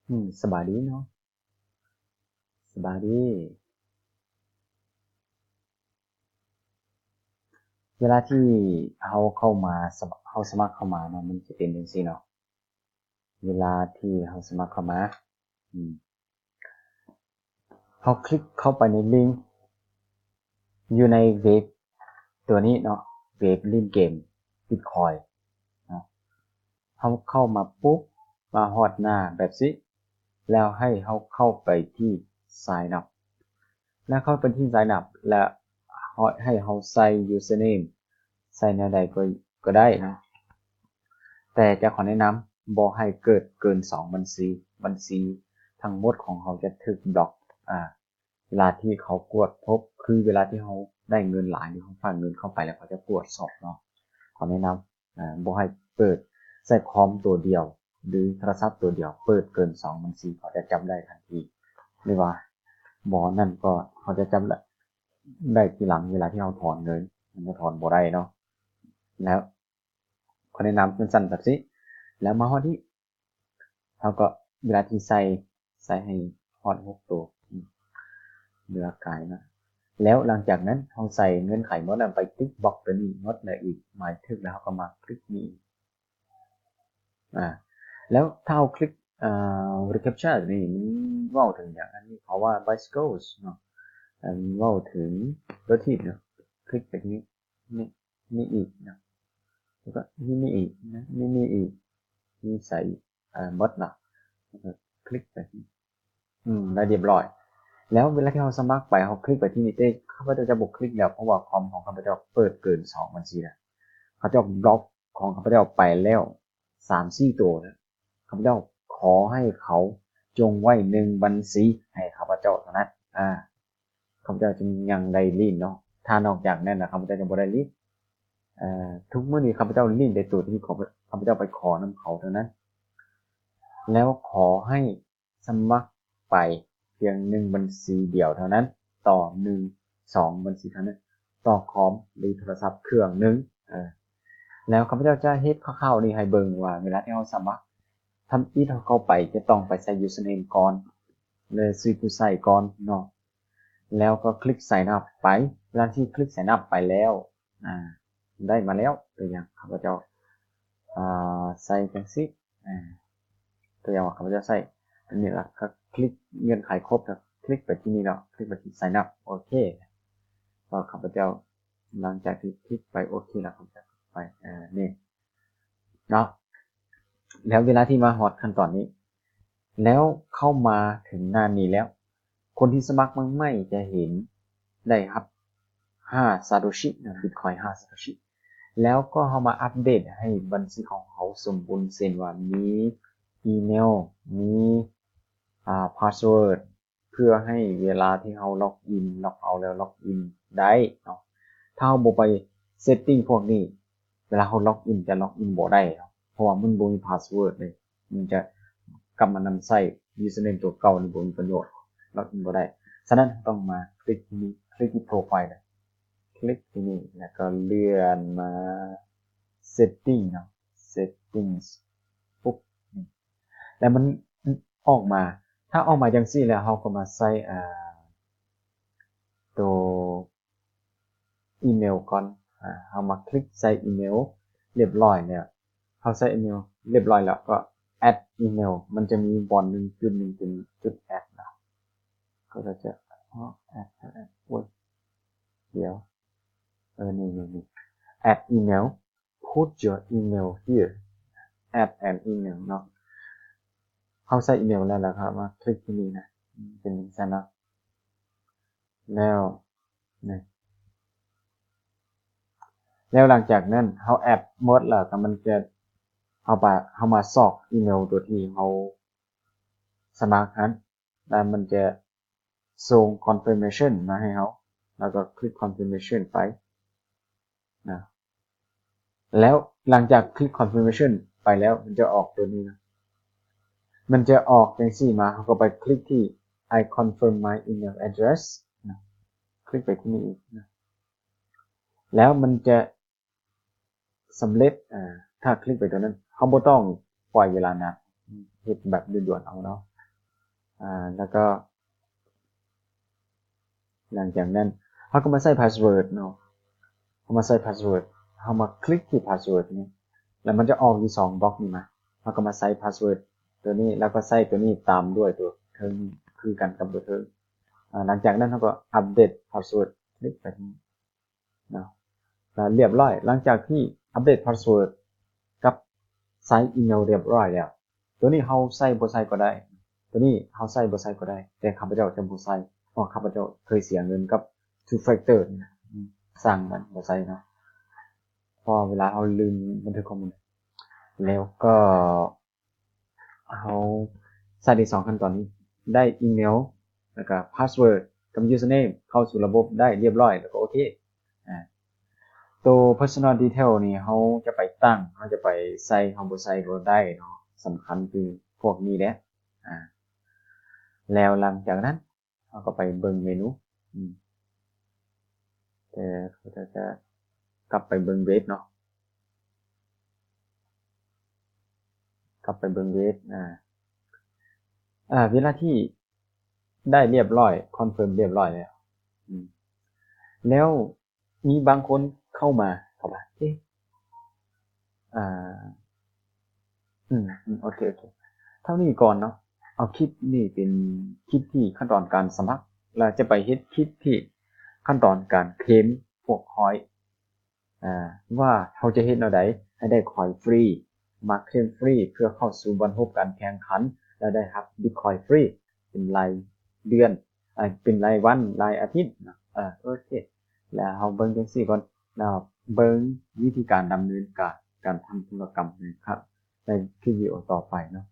ອືມ ສະບາຍດີເນາະ ສະບາຍດີ. ເວລາທີ່ເຮົາເຂົ້າມາ ສະ ເຮົາສະໝັກເຂົ້າມາເນາະ ມັນຈະເປັນຈັ່ງຊີ້ເນາະ. ເວລາທີ່ເຮົາສະໝັກເຂົ້າມາ ອືມ ເຮົາຄລິກເຂົ້າໄປໃນລິງຢູ່ໃນເວັບຕົວນີ້ເນາະ ເວັບຫຼິ້ນເກມບິດຄອຍເນາະ. ເຮົາເຂົ້າມາປຸບ ມາຮອດໜ້າແບບຊີ້ ແລ້ວໃຫ້ເຮົາເຂົ້າໄປທີ່ Sign Up ແລ້ວເຂົ້າໄປທີ່ Sign Up ແລ້ວໃຫ້ເຮົາໃສ່ Username ໃສ່ແນວໃດກໍ ກໍໄດ້ເນາະ ແຕ່ຈະຂໍແນະນຳບໍ່ໃຫ້ເກີດເກີນສອງບັນຊີ ບັນຊີທັງໝົດຂອງເຮົາຈະຖືກບລັອກ ອາ ເວລາທີ່ເຂົາກວດພົບ ຄືເວລາທີ່ເຮົາໄດ້ເງິນຫຼາຍ ຫຼື ເຮົາຝາກເງິນເຂົ້າໄປແລ້ວເຂົາຈະກວດສອບເນາະ. ຂໍແນະນຳ ອາ ບໍ່ໃຫ້ເປີດ ໃຊ້ຄອມຕົວດຽວ ຫຼື ໂທລະສັບຕົວດຽວ ເປີດເກີນສອງບັນຊີ ເຂົາຈະຈັບໄດ້ທັນທີ ຫຼືວ່າບໍ່ນັ້ນກໍເຂົາຈະຈັບໄດ້ ໄດ້ທີຫຼັງ ເວລາທີ່ເຮົາຖອນເງິນ ມັນຈະຖອນບໍ່ໄດ້ເນາະ. ແລ້ວຂໍແນະນຳສັ້ນໆແບບຊີ້ ແລ້ວມາຮອດນີ້ ເຮົາກໍເວລາທີ່ໃສ່ ໃສ່ໃຫ້ຮອດຫົກໂຕ ເຫຼືອກາຍມາ ແລ້ວຫຼັງຈາກນັ້ນເຮົາໃສ່ເງື່ອນໄຂໝົດແລ້ວ ໄປຕິກບັອກຕົວນີ້ໝົດແລ້ວອີກ ໝາຍຖືກແລ້ວ ເຮົາກໍມາຄລິກນີ້ ອາ ແລ້ວຖ້າເຮົາຄລິກ ອາ recaptcha ນີ້ມັນເວົ້າເຖິງຫຍັງ? ອັນນີ້ເຂົາວ່າ bicycles ເນາະ ອັນເວົ້າເຖິງລົດຖີບເນາະ ຄລິກໄປທີ່ນີ້ ນີ້ ນີ້ອີກເນາະ ແລ້ວກໍນີ້ ນີ້ອີກນະ ນີ້ ນີ້ອີກ ນີ້ໃສ່ອີກ ອາ ໝົດເນາະ ແລ້ວກໍຄລິກໄປທີ່ ອືມ ແລ້ວຮຽບຮ້ອຍ. ແລ້ວເວລາທີ່ເຮົາສະໝັກໄປ ເຮົາຄລິກໄປທີ່ນີ້ ແຕ່ຂ້າພະເຈົ້າຈະບໍ່ຄລິກແລ້ວ ເພາະວ່າຄອມຂອງຂ້າພະເຈົ້າເປີດເກີນສອງບັນຊີແລ້ວ ເຂົາເຈົ້າບລັອກຂອງຂ້າພະເຈົ້າໄປແລ້ວສາມສີ່ໂຕແລ້ວ. ຂ້າພະເຈົ້າຂໍໃຫ້ເຂົາຈົ່ງໄວ້ໜຶ່ງບັນຊີໃຫ້ຂ້າພະເຈົ້າເທົ່ານັ້ນ ອາ ຂ້າພະເຈົ້າຈຶ່ງຍັງໄດ້ຫຼິ້ນເນາະ ຖ້ານອກຈາກນັ້ນນະ ຂ້າພະເຈົ້າຈະບໍ່ໄດ້ຫຼິ້ນ. ເອີ ທຸກມື້ນີ້ຂ້າພະເຈົ້າຫຼິ້ນແຕ່ໂຕທີ່ຂ້າພະເຈົ້າໄປຂໍນຳເຂົາເທົ່ານັ້ນ ແລ້ວຂໍໃຫ້ສະໝັກໄປພຽງໜຶ່ງບັນຊີດຽວເທົ່ານັ້ນ ຕໍ່ໜຶ່ງ ສອງບັນຊີເທົ່ານັ້ນ ຕໍ່ຄອມ ຫຼື ໂທລະສັບເຄື່ອງໜຶ່ງ ເອີ ແລ້ວຂ້າພະເຈົ້າຈະເຮັດຄ່າວໆນີ້ໃຫ້ເບິ່ງວ່າ ເວລາທີ່ເຮົາສະໝັກ ທຳອິດເຮົາເຂົ້າໄປຈະຕ້ອງໄປໃສ່ username ກ່ອນ ແລະ ຊື່ຜູ້ໃຊ້ກ່ອນເນາະ ແລ້ວກໍຄລິກ sign up ໄປ. ເວລາທີ່ຄລິກ sign up ໄປແລ້ວ ອາ ໄດ້ມາແລ້ວ ຕົວຢ່າງຂ້າພະເຈົ້າ ອາ ໃສ່ຈັ່ງຊີ້ ອາ ຕົວຢ່າງວ່າຂ້າພະເຈົ້າໃສ່ອັນນີ້ລະ ກໍຄລິກເງື່ອນໄຂຄົບ ກໍຄລິກໄປທີ່ນີ້ເນາະ ຄລິກໄປທີ່ sign up ໂອເຄ ກໍຂ້າພະເຈົ້າ ຫຼັງຈາກທີ່ຄລິກໄປໂອເຄແລ້ວ ຂ້າພະເຈົ້າໄປ ອາ ນີ້ເນາະ ແລ້ວເວລາທີ່ມາຮອດຂັ້ນຕອນນີ້ ແລ້ວເຂົ້າມາເຖິງໜ້ານີ້ແລ້ວ ຄົນທີ່ສະໝັກມາໃໝ່ຈະເຫັນໄດ້ຮັບຫ້າຊາໂຕຊິເນາະ ບິດຄອຍຫ້າຊາໂຕຊິ ແລ້ວກໍເຮົາມາອັບເດດໃຫ້ບັນຊີຂອງເຮົາສົມບູນ ເຊັ່ນວ່າມີອີເມວ ມີ ອາ ພາສເວີດ ເພື່ອໃຫ້ເວລາທີ່ເຮົາລັອກອິນ ລັອກເອົາແລ້ວລັອກອິນໄດ້ເນາະ. ຖ້າເຮົາບໍ່ໄປເຊັດຕິ້ງພວກນີ້ ເວລາເຮົາລັອກອິນຈະລັອກອິນບໍ່ໄດ້ເນາະ ເພາະວ່າມັນບໍ່ມີພາສເວີດເດ້ ມັນຈະກັບມານຳໃຊ້ username ຕົວເກົ່ານີ້ບໍ່ມີປະໂຫຍດ ລັອກອິນບໍ່ໄດ້. ສະນັ້ນເຮົາຕ້ອງມາຄລິກທີ່ນີ້ ຄລິກທີ່ໂປຣໄຟລ໌ ຄລິກທີ່ນີ້ ແລ້ວກໍເລື່ອນມາເຊັດຕິ້ງເນາະ settings ປຸບ ແລ້ວມັນອອກມາ ຖ້າອອກມາຈັ່ງຊີ້ແລ້ວ ເຮົາກໍມາໃສ່ ອາ ໂຕອີເມວກ່ອນ ອາ ເຮົາມາຄລິກໃສ່ອີເມວ ຮຽບຮ້ອຍແລ້ວ ເຮົາໃສ່ອີເມວຮຽບຮ້ອຍແລ້ວ ກໍ add email ມັນຈະມີບ່ອນໜຶ່ງຈຸດໜຶ່ງເປັນຈຸດ add ນະ ກໍຈະ add add ໂອ້ຍ ດຽວ ເອີ ນີ້ ນີ້ add email put your email here add an email ເນາະ ເຮົາໃສ່ອີເມວແລ້ວ ແລ້ວເຮົາມາຄລິກທີ່ນີ້ນະ ເປັນຈັ່ງຊັ້ນເນາະ ແລ້ວນີ້ ແລ້ວຫຼັງຈາກນັ້ນເຮົາ add ໝົດແລ້ວ ກໍມັນຈະ ເຮົາໄປ ເຮົາມາຊອກອີເມວຕົວທີ່ເຮົາສະໝັກຫັ້ນ ແລ້ວມັນຈະສົ່ງ confirmation ມາໃຫ້ເຮົາ ແລ້ວກໍຄລິກ confirmation ໄປນະ ແລ້ວຫຼັງຈາກຄລິກ confirmation ໄປແລ້ວ ມັນຈະອອກຕົວນີ້ນະ ມັນຈະອອກຈັ່ງຊີ້ມາ ເຮົາກໍໄປຄລິກທີ່ I confirm my email address ນະ ຄລິກໄປທີ່ນີ້ອີກນະ ແລ້ວມັນຈະ ສຳເລັດ ອາ ຖ້າຄລິກໄປຕົວນັ້ນ ເຮົາບໍ່ຕ້ອງປ່ອຍເວລານານ ເຮັດແບບດ່ວນໆເອົາເນາະ ອ່າ ແລ້ວກໍ ຫຼັງຈາກນັ້ນເຮົາກໍມາໃສ່ພາສເວີດເນາະ ເຮົາມາໃສ່ພາສເວີດ ເຮົາມາຄລິກທີ່ພາສເວີດນີ້ ແລ້ວມັນຈະອອກຢູ່ສອງບລັອກນີ້ມາ ເຮົາກໍມາໃສ່ພາສເວີດຕົວນີ້ ແລ້ວກໍໃສ່ຕົວນີ້ຕາມດ້ວຍຕົວເທິງນີ້ ຄືກັນກັບຕົວເທິງ ອ່າ ຫຼັງຈາກນັ້ນເຮົາກໍອັບເດດພາສເວີດ ຄລິກໄປນີ້ເນາະ ແລ້ວລຽບຮ້ອຍ. ຫຼັງຈາກທີ່ອັບເດດພາສເວີດກັບໃສ່ອີເມວລຽບຮ້ອຍແລ້ວ ຕົວນີ້ເຮົາໃສ່ບໍ່ໃສ່ກໍໄດ້ ຕົວນີ້ເຮົາໃສ່ບໍ່ໃສ່ກໍໄດ້ ແຕ່ຂ້າພະເຈົ້າຈະບໍ່ໃສ່ ເພາະຂ້າພະເຈົ້າເຄີຍເສຍເງິນກັບ Two Factor ນີ້ນະ ຊ່າງມັນ ບໍ່ໃສ່ເນາະ ເພາະເວລາເຮົາລືມບັນທຶກຂໍ້ມູນ ແລ້ວກໍ ເຮົາໃສ່ໄດ້ສອງຂັ້ນຕອນນີ້ ໄດ້ອີເມວ ແລ້ວກໍພາສເວີດກັບ username ເຂົ້າສູ່ລະບົບໄດ້ລຽບຮ້ອຍ ແລ້ວກໍໂອເຄ ອາ ໂຕ personal detail ນີ້ເຮົາຈະໄປຕັ້ງ ເຮົາຈະໄປໃສ່ ເຮົາບໍ່ໃສ່ກໍໄດ້ເນາະ ສຳຄັນຄືພວກນີ້ແຫຼະ ອາ ແລ້ວຫຼັງຈາກນັ້ນ ເຮົາກໍໄປເບິ່ງເມນູ ອືມ ແຕ່ເຂົາເຈົ້າຈະກັບໄປເບິ່ງເວດເນາະ ກັບໄປເບິ່ງເວດ ອາ ອາ ເວລາທີ່ໄດ້ລຽບຮ້ອຍ ຄອນເຟີມລຽບຮ້ອຍແລ້ວ ອືມ ແລ້ວ ມີບາງຄົນເຂົ້າມາ ເຂົາວ່າ ເອະ ອ່າ ອືມ ອືມ ໂອເຄ ໂອເຄ ເທົ່ານີ້ກ່ອນເນາະ ເອົາຄລິບນີ້ເປັນຄລິບທີ່ຂັ້ນຕອນການສະໝັກ ແລ້ວຈະໄປເຮັດຄລິບທີ່ຂັ້ນຕອນການເຄລມພວກຄອຍ ອ່າ ວ່າເຮົາຈະເຮັດແນວໃດໃຫ້ໄດ້ຄອຍຟຣີ ມາເຄລມຟຣີ ເພື່ອເຂົ້າສູ່ບ່ອນພົບການແຂ່ງຂັນ ແລ້ວໄດ້ຮັບບິດຄອຍຟຣີ ເປັນລາຍເດືອນ ເປັນລາຍວັນ ລາຍອາທິດເນາະ ເອີ ໂອເຄ ແລ້ວເຮົາເບິ່ງຈັ່ງຊີ້ກ່ອນ ແລ້ວເບິ່ງວິທີການດຳເນີນການ ການທຳທຸລະກຳໃນ ໃນຄລິບວິດີໂອຕໍ່ໄປເນາະ